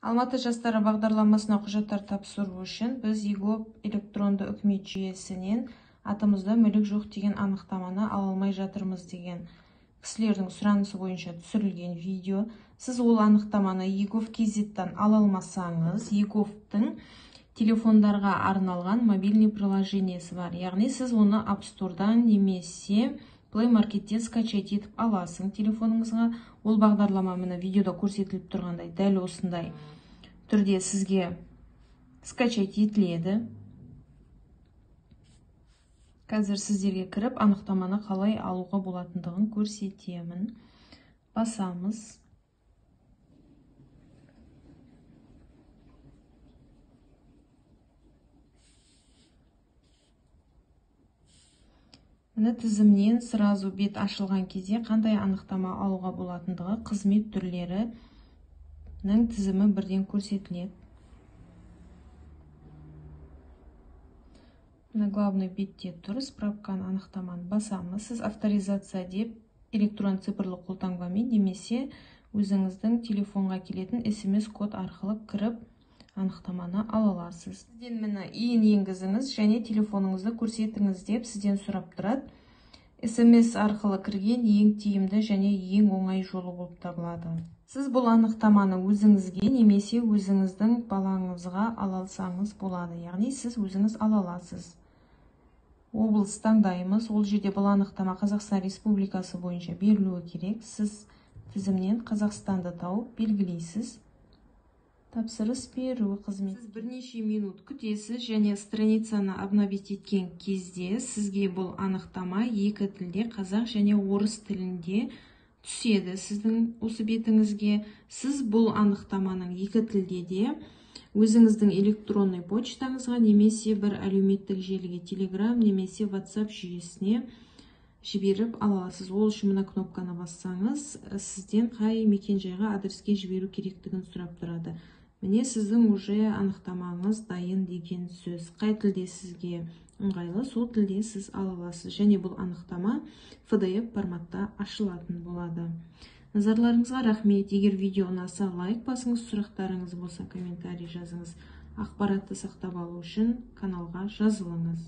Алматы жастары бағдарламасына құжаттар тапсыру үшін біз eGov электронды үкімет жүйесінен атымызда мүлік жоқ деген анықтаманы ала алмай жатырмыз деген кісілердің сұранысы бойынша түсірілген видео. Сіз ол анықтаманы eGov kz-тан ала алмасаңыз, eGov-тың телефондарға арналған мобильный приложениесі бар. Яғни сіз оны App Store-дан немесе Play Market-тен скачать етіп аласың телефоныңызға. Ол бағдарлама міне видеода көрсетіліп тұрғандай дәл осындай түрде сізге скачать етіледі. Қазір сіздерге кіріп анықтаманы қалай алуға болатындығын көрсетемін. Басамыз. Міне тізімнен сразу бет ашылған кезде қандай анықтама алуға болатындығы, қызмет түрлерінің тізімі бірден көрсетіледі. Міне главный бетте тұр, справканы, анықтаманы басамыз. Сіз авторизация деп электрон цифрлы қолтаңбамен немесе өзіңіздің телефонға келетін SMS код арқылы кіріп анықтаманы ала аласыз. Сізден міне ИИН енгізіңіз және телефоныңызды көрсетіңіз деп сізден сұрап тұрады. SMS арқылы кірген ең тиімді және ең оңай жолы болып табылады. Сіз бұл анықтаманы өзіңізге немесе өзіңіздің балаңызға ала алсаңыз болады. Яғни сіз өзіңіз ала аласыз. Облыс таңдаймыз. Ол жерде бұл анықтама Қазақстан Республикасы бойынша берілуі керек. Сіз тізімнен Қазақстанды тауып белгілейсіз. Тапсырыс беру қызметі. Сіз бірнеше минут күтесіз және страницаны обновить еткен кезде сізге бұл анықтама екі тілде, қазақ және орыс тілінде түседі сіздің осы бетіңізге. Сіз бұл анықтаманың екі тілде де өзіңіздің электронный почтаңызға немесе бір әлеуметтік желіге, Telegram немесе WhatsApp жүйесіне жіберіп ала аласыз. Ол үшін мына кнопканы бассаңыз, сізден қай мекен-жайға, адреске жіберу керектігін сұрап тұрады. Міне сіздің уже анықтамаңыз дайын деген сөз. Қай тілде сізге ыңғайлы, сол тілде сіз ала аласыз. Және бұл анықтама PDF форматта ашылатын болады. Назарларыңызға рахмет. Егер видео ұнаса, лайк басыңыз, сұрақтарыңыз болса, комментарий жазыңыз. Ақпаратты сақтап алу үшін каналға жазылыңыз.